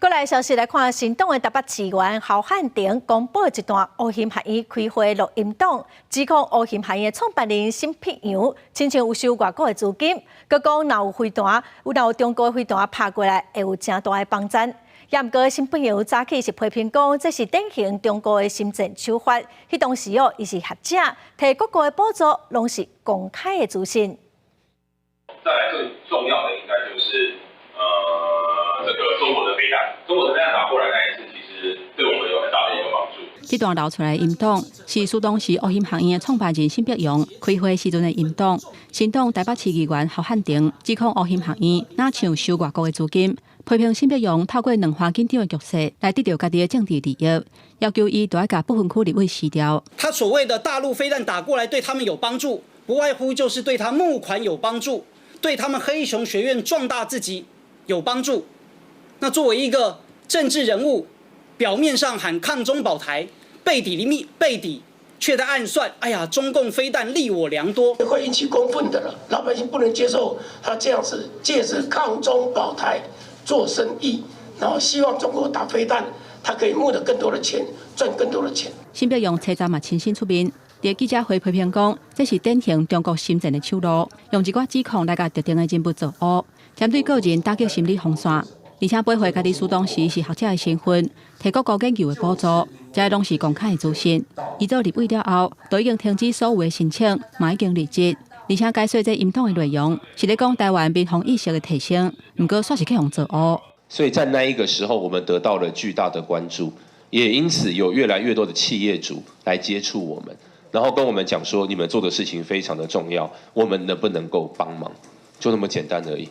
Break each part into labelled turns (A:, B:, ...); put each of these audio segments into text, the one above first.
A: 過來消息來看，新黨的台北市議員侯漢廷公布一段烏興學院開會錄音檔，指控烏興學院的創辦人沈伯洋，親像有收外國的資金，閣講若有飛彈，有若有中國的飛彈拍過來，會有誠大的幫贊。也毋過沈伯洋早起是批評講，這是典型中國的心戰手法。彼當時哦，伊是學者，提各國的補助攏是公開的資訊。
B: 再來最重要的應該就是，這個中國的飛彈，中國的飛彈打過來那一次，其實對我們有很大的一個幫助。
C: 這段流出來的音檔是蘇東時烏興學院的創辦人沈伯洋開會時陣的音檔。新黨台北市議員侯漢廷指控烏興學院若像收外國的資金，批評沈伯洋透過兩岸緊張的局勢來得著家己的政治利益，要求伊著愛共不分區立委辭掉。
D: 他所謂的大陸飛彈打過來對他們有幫助，不外乎就是對他募款有幫助，對他們黑熊學院壯大自己有幫助。那作為一個政治人物，表面上喊抗中保台，背底裡面背底卻在暗算：哎呀，中共飛彈利我良多，
E: 會引起公憤的了。老百姓不能接受他這樣子借着抗中保台做生意，然後希望中國打飛彈，他可以募得更多的錢，賺更多的錢。
C: 沈伯洋初三嘛親身出面，佇記者會批評講，這是典型中國心戰的手路，用一寡指控來共特定的人物作烏，針對個人打擊心理防線。而且背回家己當時是學者的身份，提各國研究的補助，這攏是公開的資訊。伊做立委了後，都已經停止所有的申請，嘛已經離職。而且解說這音檔的內容，是咧講台灣民防意識的提升，毋過煞是去予做烏。
F: 所以在那一個時候，我們得到了巨大的關注，也因此有越來越多的企業主來接觸我們，然後跟我們講說，你們做的事情非常的重要，我們能不能夠幫忙？就那麼簡單而已。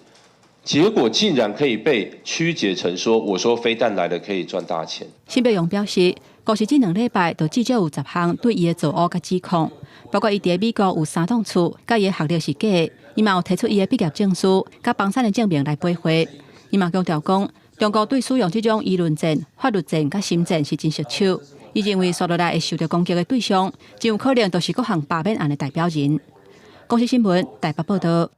F: 結果竟然可以被曲解成說，我說飛彈來了可以賺大錢。
C: 沈伯洋表示，過去這兩禮拜就至少有10項對伊的造烏佮指控，包括伊佇美國有三棟厝，佮伊的學歷是假的，伊嘛有提出伊的畢業證書、佮房產的證明來駁回。伊嘛強調講，中國對使用這種輿論戰、法律戰佮心戰是真熟手。伊認為，紲落來會受著攻擊的對象，真有可能就是各項罷免案的代表人。公視新聞台北報導。